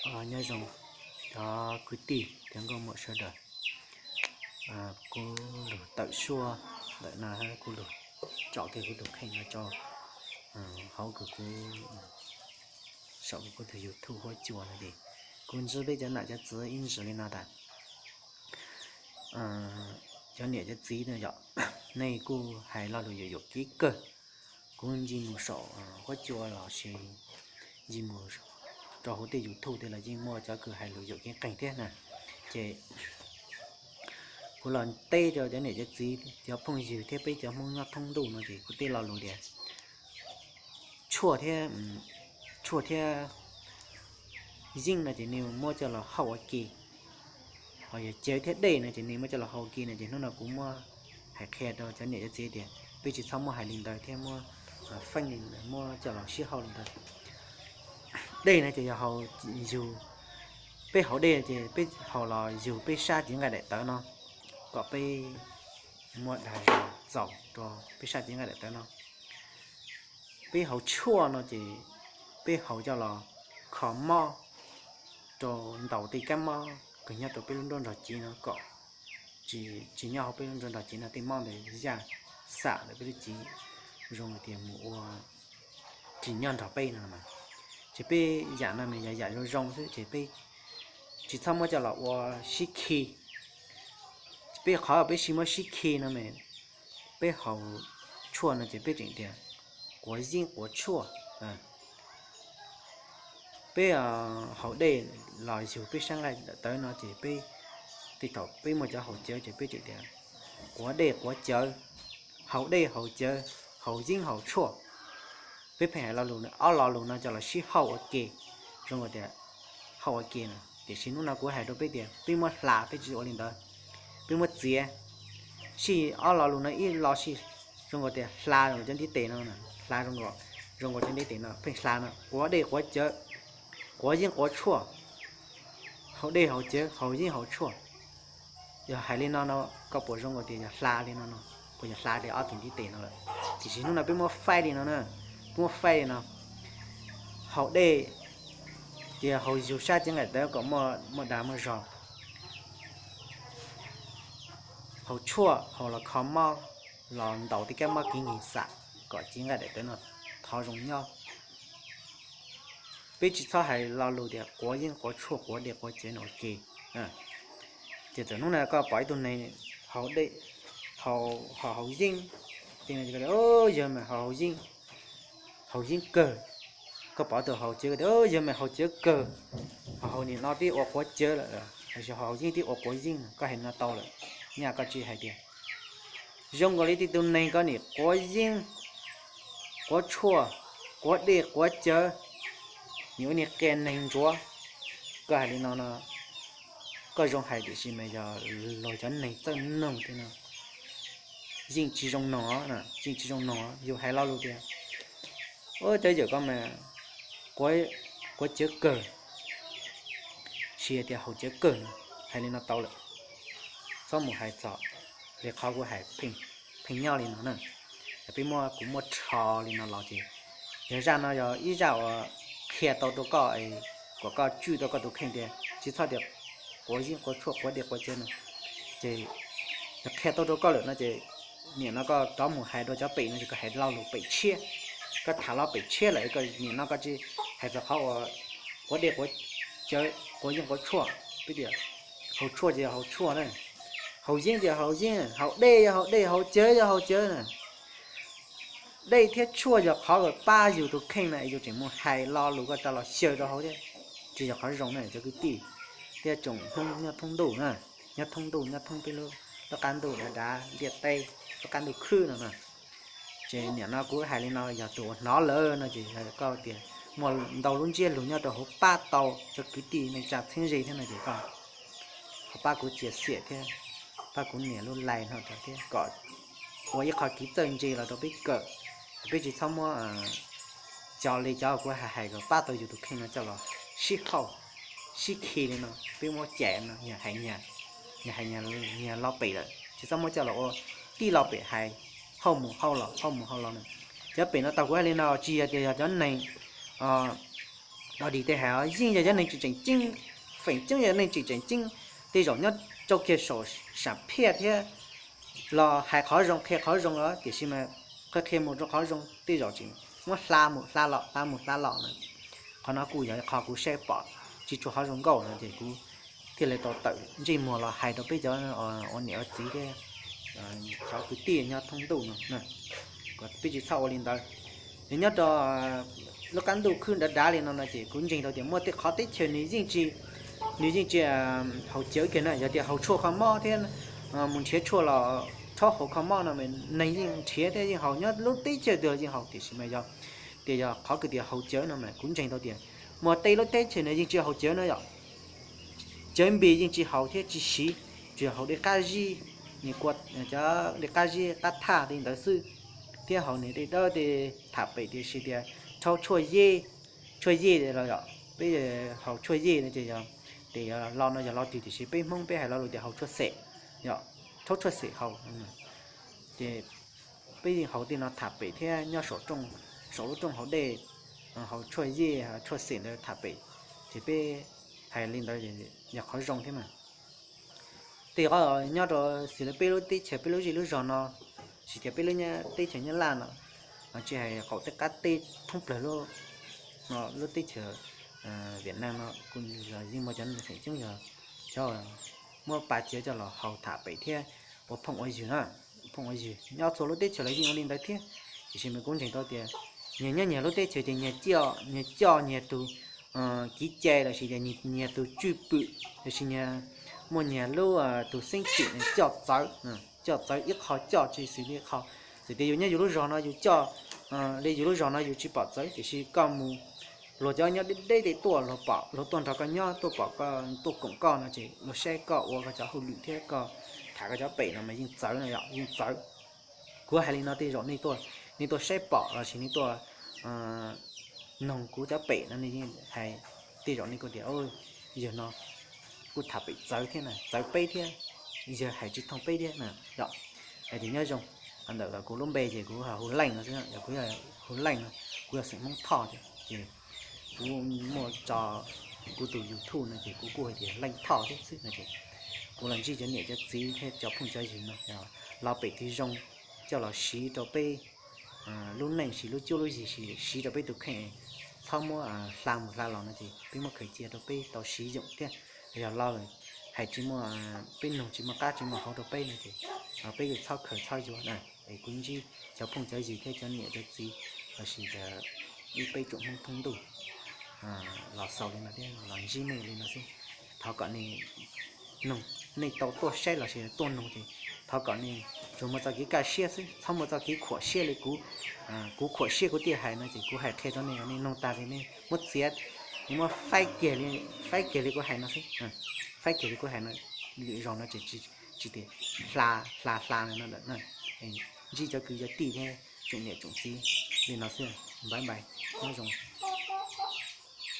Nyob zoo cov kwv tij cov nkauj muam sawv daws, kuv lug tawm suab ntawm no, kuv lug tsom kiag kuv tus kheej no rau hauv kuv, saum kuv tus YouTube huab cua no es kuv ntsib peb cov nam cov txiv ib ntsis li no tas. Cov niam cov txiv no yog nej kuj hais lo lus yuam yuam kev kawg. Kuv ncig mus saum huab cua los sis ncig mus rau hauv tej YouTube tej los yeej muaj cov kws hais lus yuam kev qeeg thiab na. Ces kuv los teb rau cov niam cov txiv cov phooj ywg thiab peb cov Hmoob nyob thoob ntuj no ces kuv tej lo lus tias tshuaj thiab, tshuaj thiab yeeb no ces nej muab coj los hau ua ke, ho yog cawv thiab dej no ces nej muab coj los hau ua ke no ces hnub no kuv muab hais qhia rau cov niam cov txiv tias peb tsis txhob muab hais li ntawd thiab muab feeb li, muab coj los sib hau li ntawd. Dej no ces yog haus yug, peb haus dej ces peb haus los yug peb sab cev nqaij daim tawv no kom peb muab dag zog txaus rau peb sab cev nqaij daim tawv no. Peb haus tshuaj no ces peb haus coj los kho mob rau ntaus tej kab mob kws nyob rau peb lub nruab nrog cev no kom tsis nyob hauv peb lub nruab nrog cev no tej mob ntawd yaj xam ntawm peb lub cev zoo tias mus ua tsis nyob nrog peb no. Ces peb yam no mas yog yam zoo zoo xwb ces peb tsis txhob muab coj los ua sib khi. Peb qhov peb sib muab sib khi no mas peb haus tshuaj no ces peb tseem tias quav yeeb quav tshuaj. Peb haus dej los yug peb sab nqaij tawv no ces peb, tej thaum peb muaj cov haus cawv ces peb tseem tias quav dej quav cawv, haus dej haus cawv, haus yeeb haus tshuaj. Peb pheej hais lo lus, ob lo lus no coj los sib hau ua ke, zoo tias hau ua ke no. Tiam sis hnub no kuv hais rau peb tias peb muab hla, peb tsis ua li ntawd, peb muab txiav. Sij ob lo lus no ib lo sij zoo tias hla zoo cov ntiv tes no, hla zoo, zoo cov ntiv tes no pheej hla no, quav dej quav cawv, quav yeeb quav tshuaj, haus dej haus cawv, haus yeeb haus tshuaj. Yog hais li no no koj puas zoo tias yog hla li no no, puas yog hla li ob tug ntiv tes no lawm? Tiam sis hnub no peb muab faib li no na, peb muab faib li no, haus dej ces haus yug sab cev nqaij tawv kom muaj dag muaj zog. Haus tshuaj haus los kho mob, los ntaus tej kab mob kev nkeeg xam kom cev nqaij daim tawv no thov zoo nyob. Peb tsis txhob hais lo lus tias quav yeeb quav tshuaj quav dej quav cawv no ua ke. Ces txawm hnub no koj pom ib tug neeg haus dej, haus yeeb, yog mas haus yeeb, haus yeeb kawg. Koj pom tus haus cawv tias yog mas haus cawv kawg, ho haus nim no twb ua quav cawv lawm, los sis haus yeeb twb ua quav yeeb, koj hais no tau lawm, nyaj koj tsis hais tias zoo nkaus li tib tug neeg koj nim quav yeeb, quav tshuaj, quav dej quav cawv, nim ua niag qia neeg ntsuav. Koj hais li no no, koj zoo hais tiam sis mas yog luag cov neeg txawj noog tej no yeej tsis zoo noog, yeej tsis zoo noog. Yus hais lo lus tias ua cov yawm koj mas quav cawv kawg, sis tias haus cawv kawg no, hais li no tau lawm. Txhob mus hais txog li qhov kuv hais pheej nyob li no na. Peb muab, kuv muab rho li no los ces yog zaj no yog ib zaj uas qhia tau rau koj, kom koj tswj tau koj tus kheej tias tsis txhob tias quav yeeb quav tshuaj quav dej quav cawv no. Ces yog qhia tau rau koj lawm no ces nim no koj rov mus hais rau cov pem no ces koj hais lo lus pem tshiab, koj tham lo pem tshiab lawm, nim no koj tsis hais txog qhov uas quav dej quav cawv, quav yeeb quav tshuaj, peb tias haus tshuaj ces yog haus tshuaj na, haus yeeb ces yog haus yeeb, haus dej yog haus dej, haus cawv yog haus cawv na. Dej thiab tshuaj yog qhov uas pab yus tus kheej na, yus tseem mus hais lo lus koj rov los xyaw rau hauv thiab, tsis yog qhov zoo na cov kwv tij thiab tsoom Hmoob nyob thoob ntuj na, nyob thoob ntuj, nyob thoob peb lub, lub qab ntuj dav dav ntiaj teb, lub qab ntuj khwb no na. Ces nim no kuv hais li no yog tus uas hnov lawm no ces koj tias muaj ntau lub ntsiab lus nyob rau hauv pab tau cov kwv tij neej tsa txheeb ze thiab no ces koj ho pab kuv chia sẻ thiab, pab kuv nias lub like no rau thiab kom ua ib qho kev txawj ntse los rau peb kawm, peb tsis txhob muab cov li cov kuv hais hais kom pab tau yus tus kheej no coj los sib hauj, sib khi li no, peb muab cais no, nyias hais nyias, nyias hais nyias lo pem lawm, tsis txhob muab coj los ua tib lo pem hais, hauj mus hauj los, hauj mus hauj los na. Cov pem no tau kuv hais li no tsis yog tias yog cov neeg Dog dig tej hais os yeej yog cov neeg tsis tseem ceeb, feem coob yog neeg tsis tseem ceeb, tej zaum nyob rau kiag saum sam phiaj thiab los hais qhov zoo qhia qhov zoo os, tiam sis mas qhia qhia mus rau qhov zoo tej zaum tseem muab hla mus hla los hla mus hla los na. Qhov no kuj yog qhov kuv saib pom tsis tshua qhov zoo nkauj no ces kuv thiaj li tau tawm ntsej muag los hais rau peb cov ua niam ua txiv thiab cov kwv tij nyob thoob ntuj no, kom peb tsis txhob ua li ntawd. Yog nyob rau lub qab ntuj khwb nrad dav li no no ces kuv ntseeg tau tias muaj tej qhov teb chaws nws yeej tsis, nws yeej tsis haus cawv kiag na. Yog tias haus tshuaj kho mob thiab mus nrhiav tshuaj los rhaub haus kho mob no mas neeg yeej nrhiav thiab yeej haus, nyob lub teb chaws twg los yeej haus, tiam sis mas yog tias yog qhov kwv tias haus cawv no mas kuv ntseeg tau tias muaj tej lub teb chaws nws yeej tsis haus cawv na yom. Cawv npis yeej tsis haus thiab tsis siv, tsuas yog haus dej qab zib, cov dej qab zib qab thaj li ntawd xwb, thiab haus nws tej dawb tej tham pem tiam sis tias rhaub tshuaj yej, tshuaj yej los yom, peb haus tshuaj yej no ces yog, ces yog lo no yog lo twg tiam sis peb Hmoob peb hais lo lus tias haus tshuaj xem, yog rhaub tshuaj xem haus. Ces peb yeej haus tej no tham pem thiab nyob saum lub rooj haus dej, haus tshuaj yej tshuaj xem ntawd tham pem, ces peb hais li ntawd yog qhov zoo thiab mas. Tej qhov nyob rau xws li peb lub teb chaws peb lub zej lub zog no, tsis tias peb lub teb chaws Nyab Laj no, tsis hais qaum tej qab teb thoob plaws lub teb chaws Vietnam no kuj los yeej muaj cov neeg feem coob yog cov muab pa ciav coj los haus tham pem thiab ua phooj ua ywg na, phooj ua ywg nyob txhua lub teb chaws los yeej ua li ntawd thiab. Tiam sis mas kuv ntseeg tau tias nyias nyob nyias lub teb chaws ces nyias coj nyias tus kev cai los sis tias nyias tus tswj pwm los sis nyias muaj nyias lub tus xeeb txim coj txawv, coj txawv ib qho coj tsis xws li ib qho. Txawm tias yus nyob yus lub zog no yus coj li yus lub zog no yus tsis pom txawv tiam sis koj mus luag cov nyob deb deb tej tuaj luag pom luag tuaj nrog koj nyob tuaj pom koj tuaj koom koj no ces luag saib koj ua koj cov hauj lwm thiab koj tham koj cov pem no mas yeej txawv no yom, yeej txawv. Kuv hais li no tej zaum nej tuaj, nej tuaj saib pom los sis nej tuaj noog kuv cov pem no nej yeej hais, tej zaum nej kuj tias yawg no kuj tham pem txawv thiab na, txawv peb thiab, yawg hais tsis thooj peb thiab na yom. Hais tias nyob zoo, ntawm kuv lub npe ces kuv hu Leej no xwb, yog kuv hu Leej no, kuv yog xeem Hmoob Thoj thiab ces kuv muaj tso kuv tus YouTube no ces kuv kuj hais tias Leej Thoj thiab xwb no ces kuv los ntsib cov niam cov txiv thiab cov phooj cov ywg no los pem tig zoo coj los siv rau peb lub neej siv lub cuab lub yig siv rau peb tus kheej, txhob muab hla mus hla los no ces peb muab khaws cia rau peb tau siv yoom thiab. Yog lo hais tsis muaj, peb nug tsis muaj qab tsis muaj hauv rau peb no ces peb yuav txhob khaws txhob yuav na. Es kuv ntsib cov phooj cov ywg thiab cov niam cov txiv los sis ib peb tsoom Hmoob thoob ntuj los xaus li no thiab los ntsib nej li no xwb. Thov kom nej nug, nej tau tuaj saib los sis tuaj nug ces thov kom nej tsuas muaj txoj kev kaj siab xwb, txhob muaj txoj kev khuam siab li kuv. Kuv khuam siab kuv thiaj hais no ces kuv hais qhia rau nej, nej nug tag ces nej muab txiav, nej muab faib kiag li, faib kiag li kuv hais no xwb, faib kiag li kuv hais no, lwm zaus no ces tsis tias hla hla hla no lawm. Ntsib cov kwv cov tij thiab tsoom niam tsoom txiv li no xwb, npaiv npaiv, nyob zoo.